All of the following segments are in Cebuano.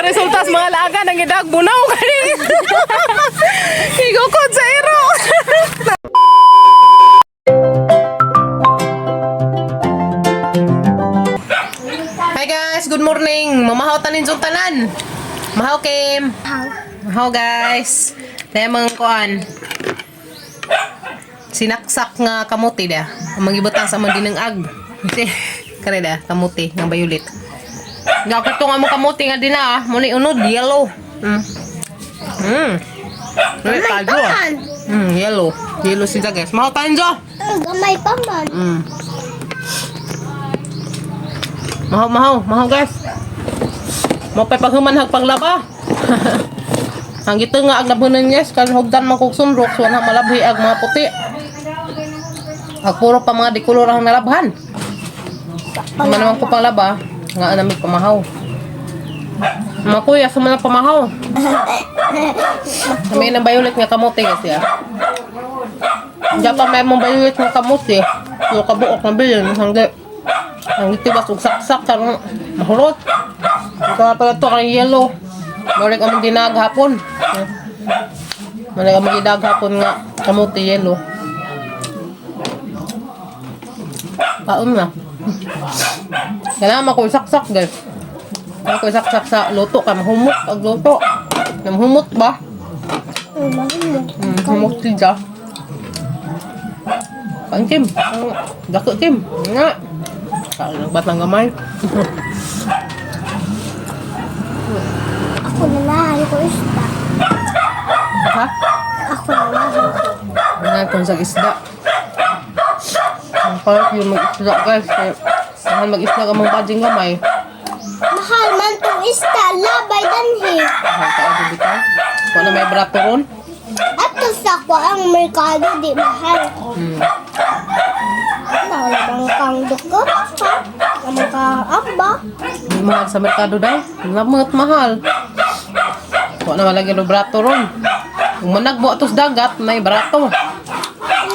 Resulta sa mga laagan ang idag bunaw kani. Igukod sa iro. Hi guys, good morning. Mamahaw tanin yung tanan. Mahaw Kim. Mahaw guys. Dahil mga kuan. Sinaksak nga kamuti da. Ang magibutang sa mga dinengag. Kare da, kamuti nga bayulit. Nga ko nga mo kamuti nga dina ah. Muni unod yellow. Gamay pa man. Yellow. Yellow siya guys. Mahaw tayo Jo. Gamay pa man. Mahaw, mahaw, mahaw guys. Mo pa'y paghumanhag paglaba. Ang gito nga ag labunan guys, kan hugdan man kog sunrok so na malabhi ag mga puti. Ag puro pa mga dikolor ang nalabhan. Man naman ko panglaba, nga anamig pamahaw. Mga kuya, sa mga pamahaw. May nang violet nga kamote kasi ah. Diyan pa may mong violet nga kamote. So kabuok na bilin hanggang ang tibas ug saksak karon mahurot. Ito pala to kay yellow. Maulik ang dinag hapon. Maulik ang dinag hapon nga kamote yellow. Kaon na. Kailangan ako saksak guys. Ako saksak sa luto ka mahumot ag luto. Namhumot ba? Humot siya. Kaon Kim. Dako Kim. Nga. Kaon ng batang gamay. Ako na lang ko isda. Ha? Ako na lang ko. Nga kung sa isda. Ang parang yung mag-isda guys. Kaya, saan mag-isda ka mong bading gamay. Mahal man tong isda, labay danhi. Mahal ka agad bitaw. Kung ano may brato ron. Ato sa ko ang merkado di mahal. Wala bang kang duko? Ha? Wala ka aba? Di mahal sa merkado daw. Lamot mahal. Kung ano malagi no brato ron. Kung managbo atos dagat, may brato.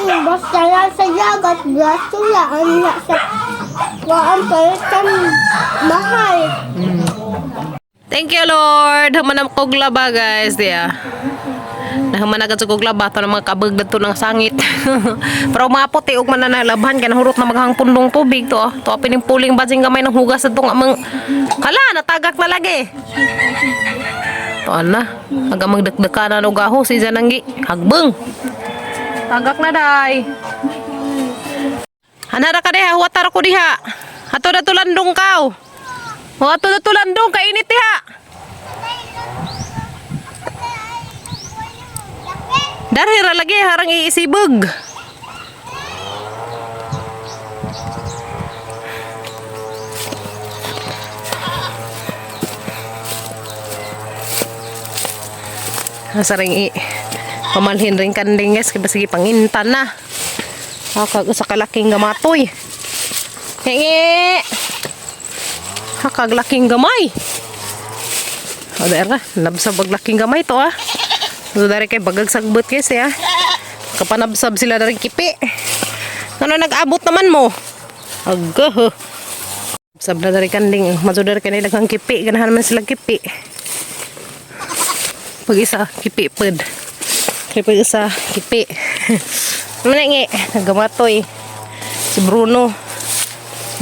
Basta lang sa dagat, braso lang ang sa waan palitan mahal. Thank you, Lord. Humanam kog laba, guys. Diya. Nahuman agad sa kog laba. Ito ng mga kabag na ng sangit. Pero mga puti, ug man na nalabhan. Kaya nahurot na maghang pundong tubig. To, oh. To, pining puling basing gamay ng hugas sa itong amang... Kala, natagak na lagi. To, na. Hanggang magdakdakanan og aho, si Zananggi. Hagbeng. Tagak na, day. Hanara ka diha, huwatar ko diha. Ato na tulandong kaw. Ato na tulandong, kainit diha. Dari ra lagi harang iisibog. Asa ring i pamalhin ring kanding guys kay sige pangintan na. Hakag usa ka laking gamatoy. Hingi. Hakag laking gamay. O dara, nabsab ag laking gamay to ah. So dari kay bagag sagbot guys eh, ah. Kapanabsab sila dari kipi. Ano nag-abot naman mo? Agaho. Sab na dari kanding, maso dari kay daghang kipi, ganahan man sila kipi. Pag isa, kipi pud. Kay pag isa, kipi. Ano ngi, nagamatoy. Si Bruno.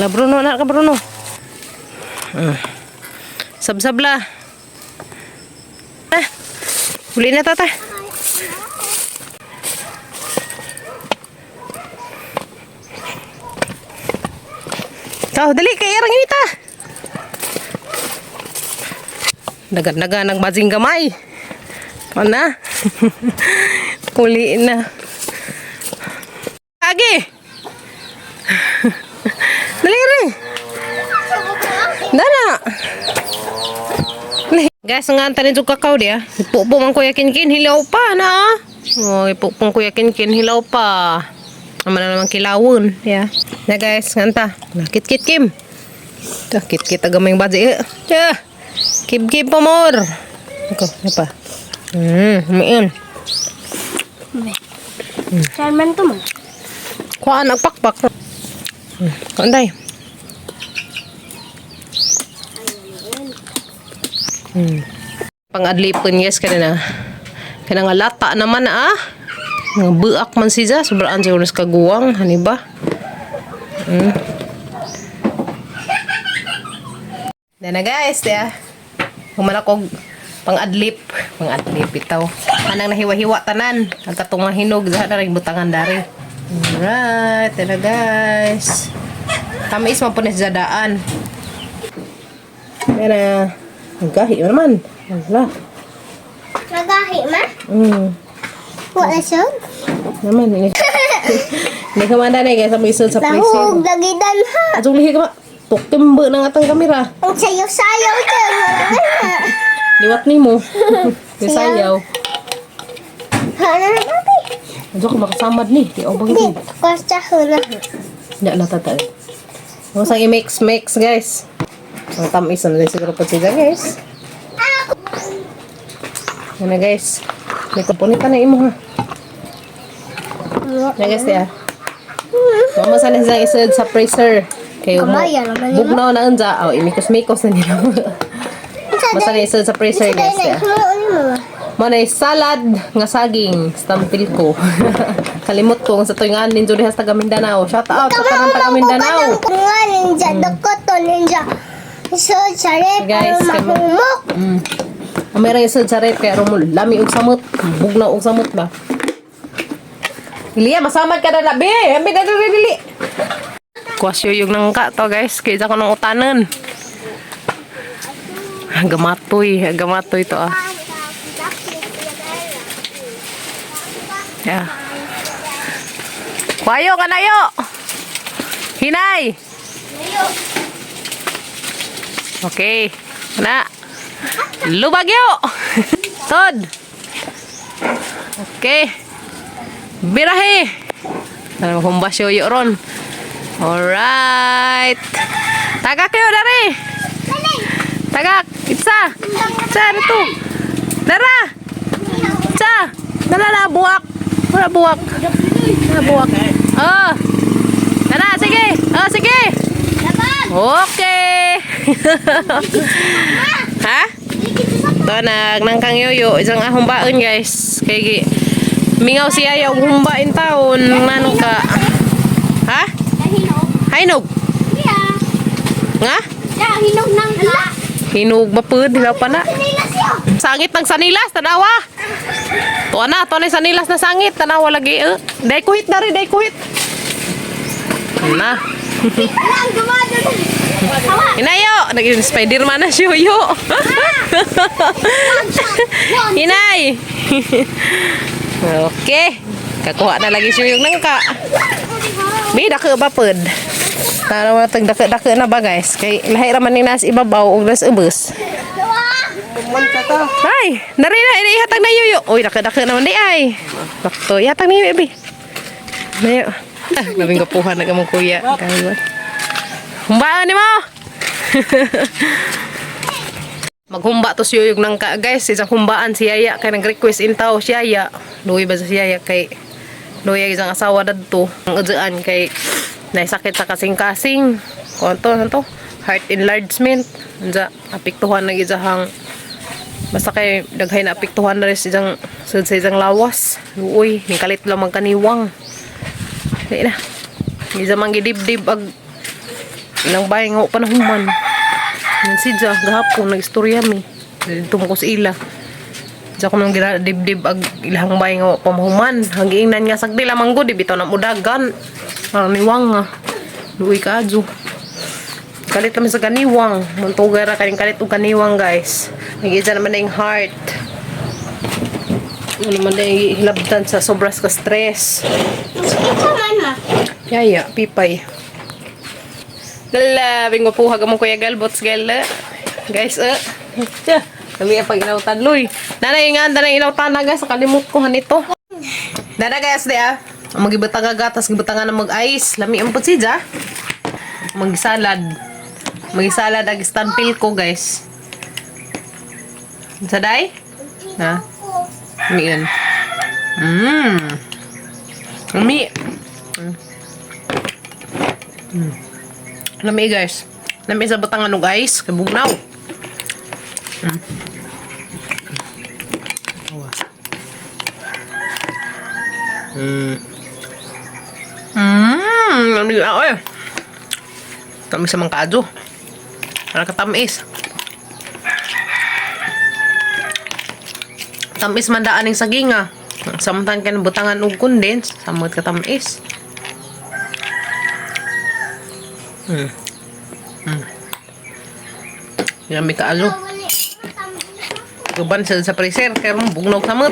La Bruno, na ka Bruno. Sabsabla. Ah, huli na tata. Tao, dali kay arang inita. Naga-naga ng basing gamay. Ano na? Huli na. Agi! Dali rin. Dana. Guys, nga ang tanin kakao diya. Ipupong ang kuya kinkin, hilaw pa na. Ah. Oh, ipupong kuya kinkin, hilaw pa. Ama na naman kilawon. Yeah. Na guys, nganta. Kit kit kim. Ta kit kit agamay yung baji. Yeah. Kib kib pa more. Ako, ano pa? Umiin. Saan man to man? Kuhaan ang pakpak. Kanday. Pang-adlipon, guys, kanina. Kana nga lata naman ah. Nga buak man siya, sobrang siguro sa kaguwang, hani ba? Na guys, tiya. Human ako pang-adlip. Pang-adlip itaw. Anang nahiwa-hiwa tanan. Ang katong nga hinog, diha na rin butangan dari. Alright, tara guys. Tamis man po na siya daan. Yan na. Ang gahi mo naman. Wala. Nagahi ma? Wala siya? Naman. Hindi Hindi ka man na guys. Ang isod sa prison. Nahug, dagidan ha. Atong lihi ka ma. Tuktimba ng atang kamera. Ang sayaw-sayaw ka. Liwat ni mo. Sayaw. Ano na ba? Adyo ka makasamad ni. Di ako Di, bang kosta ko na. Hindi na tatay. Ang sang i-mix mix guys. Ang tamis na din siguro po siya guys. Yan na guys. May kapunita na imo ha. Na guys ya. Mama sana siya isod sa freezer. Kayo mo. Kamaya naman nila. Bugnaw na unja. Oh, imikos-mikos na nila. Basta na isod sa freezer guys ya. Mo na salad nga saging stampil ko. Kalimot ko kung sa tuwing anin dyan sa taga Mindanao. Shout out sa tanang taga Mindanao. Nga ninja, dakoto ninja. So, sare, Guys, para mahumok. Ang meron yung sa rep kaya rumul lami og samot, bugnaw og samot ba. Liya, masamad ka na na, be! Ambi na dili dili. Kuwasyo yung nangka to, guys. Kaya ko nang utanan. Gamatoy, gamatoy to ah. Yeah. Kwayo ka na yo! Hinay! Okay. Na. Lubagyo! Tod! Okay. Birahe! Ano humba siya yo ron. Alright. Tagak kayo dari. Tagak. Itsa. Itsa ano to? Dara. Itsa. Dara na buwak. Wala buwak. Wala buwak. Oh. Dara, sige. Oh, sige. Okay. Ha? Ito nag nangkang yoyo isang ahong baon guys. Kay gi mingaw siya yaw humba in taon manong ka. Ha? Hinog. Nga? Hinog nang ka. Hinog ba pud hilaw pa na. Sinilas yun. Sangit ng sanilas tanawa. Tuwa na, tuwa na yung sanilas na sangit tanawa lagi eh. Day kuhit na rin, day kuhit. Na. Wala, ang gumado na. Hawa. Inayo, naging Spiderman na siya yo. Hinay. Okay. Kakuha na lagi siya yung nangka. May dako ba pod? Tara mo tag dako-dako na ba guys? Kay lahi ra man ni nas ibabaw ug nas ubos. Ay, nari na ini ihatag na yuyo. Uy, dako-dako naman di ay. Sakto, ihatag na yuyo, bi. Nayo. Ah, labing kapuhan na kamong kuya. Kayo. Humbaan ni mo. Maghumba to siya yung nangka guys. Isang humbaan si Yaya kay nag-request in tao si Yaya. Luwi ba sa si Yaya kay luwi ang isang asawa dadto. Ang udzaan kay naisakit sa kasing-kasing. Kung to, ano to? Heart enlargement. Unsa apektuhan ng isahang basta kay daghay na apektuhan na rin sa isang sa isang lawas. Luoy, ning kalit lang magkaniwang. Di na. Isa man gidibdib ag ilang bahay nga wa pa nahuman. Yan si Ja, gahapon, nag-istorya mi. Dito mo ko sa ila. Diya ko nang ginadibdib ag ilahang bahay nga wa pa mahuman. Hanggiingnan nga sagdi lamang gud, bitaw na mudagan. Parang niwang nga. Luoy ka adyo. Kalit naman sa kaniwang. Muntugay ra kaning kalit og kaniwang guys. Nag-isa naman na yung heart. Ano naman na yung hilabtan sa sobras ka stress. Ikaw man ma. Yaya, pipay. Dala, bingo po haga mong kuya Galbots gala. Guys, eh. Tiya, kami ang pag inautan, Luy. Nanay nga, nanay inautan na guys, nakalimot ko hanito. Dana guys, di ah. Ang magibutang gatas, gibutangan na mag-ice. Lami ang putsid, ah. Mag-salad. Mag-salad, ag stanpil ko, guys. Sa day? Ha? Lami yun. Lami. Lami guys. Lami sa butangan og ice kay bugnaw. Awa. Lamig na oy. Tamis sa mangkado. Para katamis. Tamis man daan ning saging ah. Samtan ka ng butangan og condense, samot ka tamis. Yummy kaalo. Guban sa freezer kay ron bugnaw samot.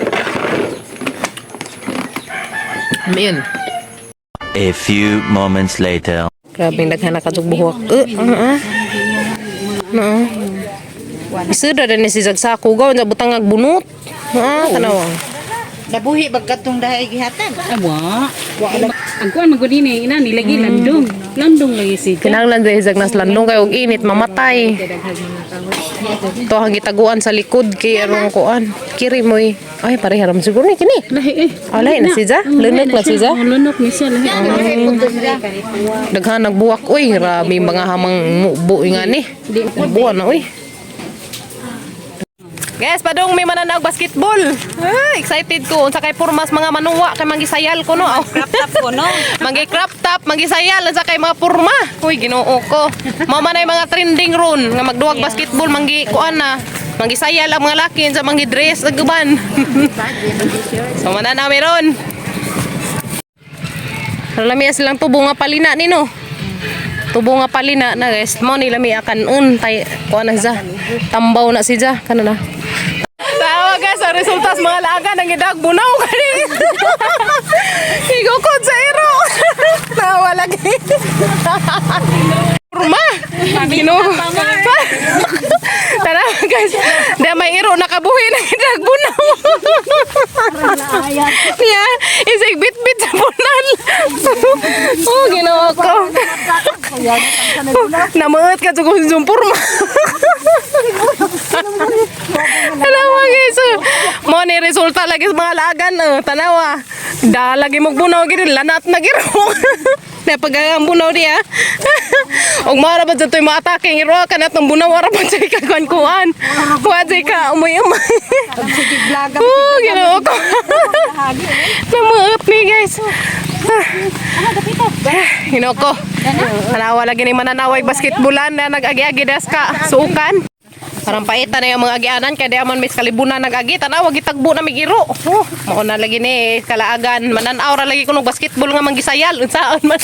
Amen. A few moments later. Grabe daghan na kadtong buhok. Ah. No. Isuda din ni si Zagsako gaw na butang ag bunot. Ah, tanaw. Nabuhi bagkatong dahay gihatag. Awa. Ang kuan man gud ini ina nilagi landong. Landong lagi siya. Kinahanglan diri zag nas landong kay og init mamatay. To ang gitaguan sa likod kay arong kuan. Kiri moy. Ay pareha ra man siguro ni kini. Lahi eh. Ah, lahi na siya? Lunok na siya? Oh, lunok ni siya lahi. Daghan nagbuwak oy, grabe mga hamang mubo nga ni. Buwan na oy. Guys, padung may mananaog basketball. Ah, excited ko unsa kay pormas mga manuwa kay manggisayal ko no. Crop top ko no. Manggi crop top, manggisayal unsa kay mga porma. Uy, Ginoo ko. Mao man ay mga trending ron nga magduwag basketball manggi kuan na. Manggisayal ang mga laki unsa manggi dress ug uban. So mananaw meron. Lami silang tubo nga palina nino. Tubo nga palina na guys. Mo ni lami akan un tay kuan na siya. Tambaw na siya kana na. Tawa guys, ang resulta sa mga laagan ang idag bunaw kani. Igukod sa iro. Tawa lagi. Kurma. Ginoo. Tara guys, da may iro nakabuhi na idag bunaw. Niya, isig bit-bit sa bunal. Oh, Ginoo ko. Namangat ka sa kung purma. Tanawa guys. Mo ni resulta lagi sa mga lagan. Tanawa. Da lagi magbunaw gid lanat na giro. Na pag ang bunaw diya. Og mara ba dyan to'y maatake ng iro kanat ng bunaw ara pa jay ka kuan kuan. Wa jay ka umay umay. Oh, Ginoo ko. Namuot ni guys. Ginoo ko. Tanawa lagi ni mananaway basketballan na nag-agi-agi das ka suukan. Parang paita na yung mga agianan kay di man mis kalibunan nag-agi tanawa gitagbo na migiro. Oh, mao na lagi ni kalaagan mananaw ra lagi kuno basketball nga manggisayal unsaon man.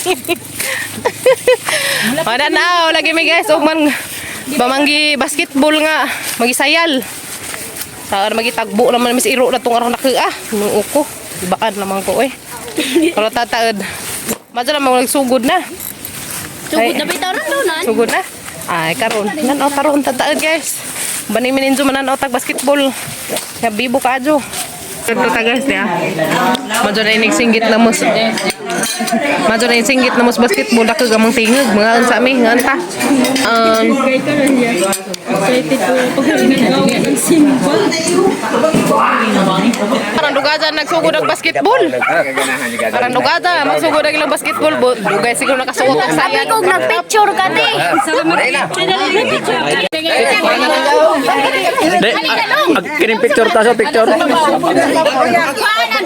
Mananaw lagi mi guys og man bamanggi basketball nga magisayal. Saan magitagbo naman mis iro na tong araw nakaa. Nung uko, ibaan naman ko eh. Kalau tataod. Madyo naman nagsugod na. Sugod na bitaw ron doon. Sugod na. Ay, karon. Nanaw taron tataod guys. Bani mininjo mananaw tag basketball. Ya bibo kajo. Ito ta guys ya. Madyo na inig singgit na mos. Madyo na inig singgit na mos basketball dako gamang tingog mga unsa mi nga ta. Kay ka lang niya. Excited ko pag ang simba. Parang dugada nagsugod ang basketball. Parang dugada magsugod ang ilang basketball. Dugay siguro nakasuot ang Sabi sayang. ko nagpicture ka te. Di, kining picture ta sa picture. Kuan ang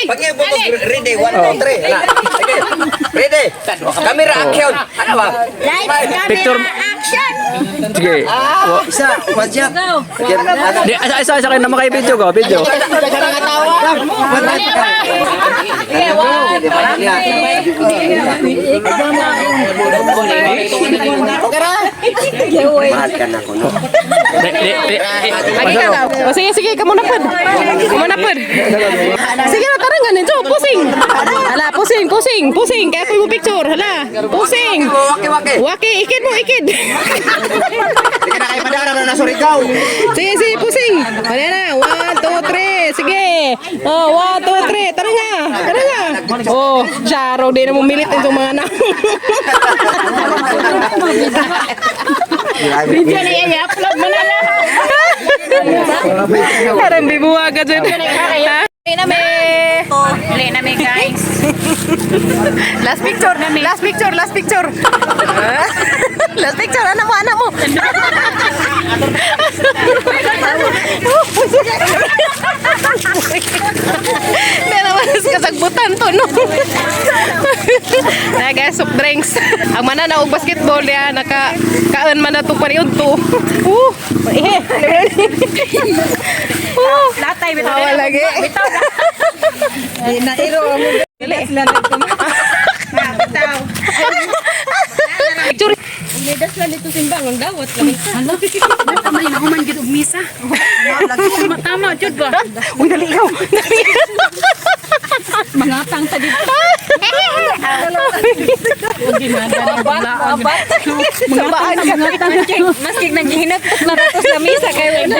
Pag ready, 1, 2, 3. Sige. Ready. Camera action. Ano ba? Lights, Picture. camera, action. Sige. Isa, what's up? Di, isa isa isa kayo naman kayo video ko, video. Mahal ka na ko, no? Di, di, di. Lagi ka daw. O, sige, sige, kamo na pod. Kamo na pod. Sige na, tara nga ninyo. Pusing. Hala, pusing, pusing, pusing. Kaya ko yung picture. Hala, pusing. Waki, waki. Waki, ikid mo, ikid. Sige na kayo madara na Surigao. Sige, sige, pusing. Wala na. 1, 2, 3. Sige. Oh, 1, 2, 3. Tara nga. Tara nga. Oh, Jaro, di na mumilit itong mga na. Video ni i-upload mo na lang. Parang bibuwa ka dyan. Ha? Uli na me. Uli na mi guys. Last picture. Last picture. Last picture. Last picture. Anak mo, anak mo. man to, no? Na guys, soft drinks. Ang mana na og basketball ya naka kaan man na to paniud to. Eh. Latay bitaw. Awa lagi. Di na iro mo. Dili sila nagtuma. Bitaw. Picture. Umidas lang dito simbang ang dawat lang. Hala. Kamay na human gid og misa. Tama jud ba? Uy, dali ikaw. Dali. Mangatang ta dito. Abat, Sabaan ka. Maski naghinagtok na rato sa misa kay wala.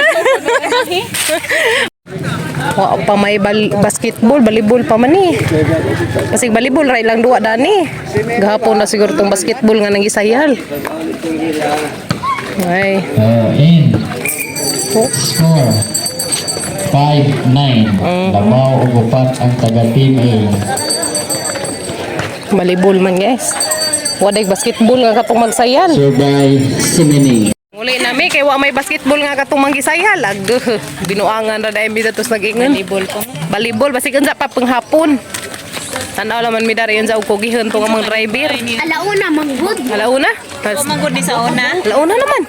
Wa pa may basketball, balibol pa man ni. Kasi balibol ra ilang duwa dani. Gahapon na siguro tong basketball nga nangisayal. Ay. In score 5-9. Labaw ug upat ang taga Team A. Balibol man guys. Wa day basketball nga katong magsayal. So by Simini. Muli nami kay wa may basketball nga katong manggisayal. Ag binuangan ra dai mi datos nag-ingon. Balibol ko. Balibol basig unsa pa panghapon. Tanaw laman mi dari unsa og kugihon tong among driver. Alauna, manggod. Alauna? Manggod ni sa una. Alauna naman.